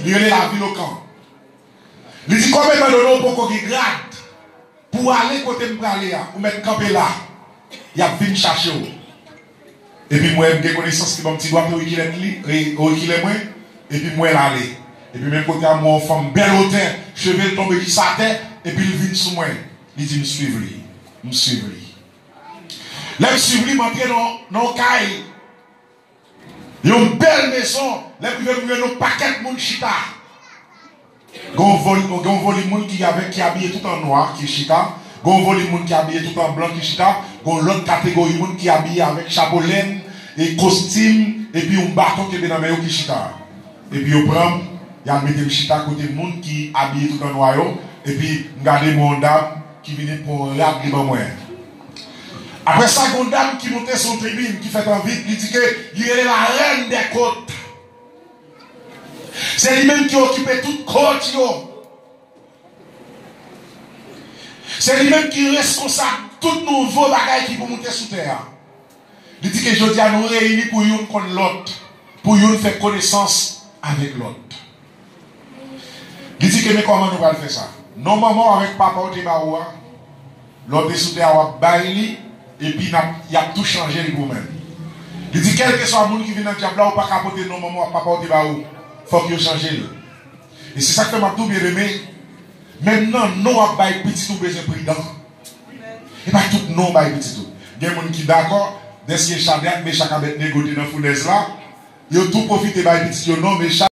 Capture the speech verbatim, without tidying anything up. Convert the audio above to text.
Li rele lavil Okan. Li di, kòm etan done w poko gen grad pou w ale kote m prale a, ou mèt kanpe la. Y ap vin chache w. Epi m wè m gen konesans ki ban m ti dwat orikilè li, e, orikilè mwen, epi m wè l ale. Epi menm kote a, m wè yon fanm bèl wotè, cheve l tonbe jis atè, epi l vin sou mwen. Li di m swiv li. M swiv li. Lè m swiv li, m antre nan, nan yon kay. Yon bèl mezon, lè m rive m wè yon pakèt moun chita. Gon vòl-, gon volim moun ki avèk, ki abiye tout an nwa, ki chita. Gon volim moun ki abiye tout an blan, ki chita. Gon lòt kategori moun ki abiye avèk chapo lenn e kostim, epi yon baton kenbe nan men yo ki chita. Epi yo pran m, y al mete m chita kote moun ki abiye tout an nwa yo. Epi m gade m wè yon dam ki vini pran yon rad li ban mwen. Apre sa, gon dam ki monte sou yon tribin ki fèt an vit, li di ke li rele la reine des côtes. Se li menm ki okipe tout kot yo. Se li menm ki reskonsab tout nouvo bagay ki pou moute sou tè a. Li di ke jodi a nou reyini pou youn konn lòt, pou youn fè konesans avèk lòt. Li di ke men kòman nou pral fè sa. Non manman w avèk papa w te ba ou a, lè w te sou tè a w ap bay li, epi n ap, y ap tou chanje li pou ou menm. Li di kèlkeswa moun ki vin nan dyab la, ou pa ka pote non manman w ak papa w te ba ou. Fòk yo chanje l. E se sa k fè m ap di w, byeneme, menm nan non w ap bay pitit ou bezwen pridan. E pa tout non w bay pitit ou. Gen moun ki dakò, dèske Chadrak, Mechak, Abèdnego te nan founèz la, yo tou pwofite bay pitit yo non Mechak.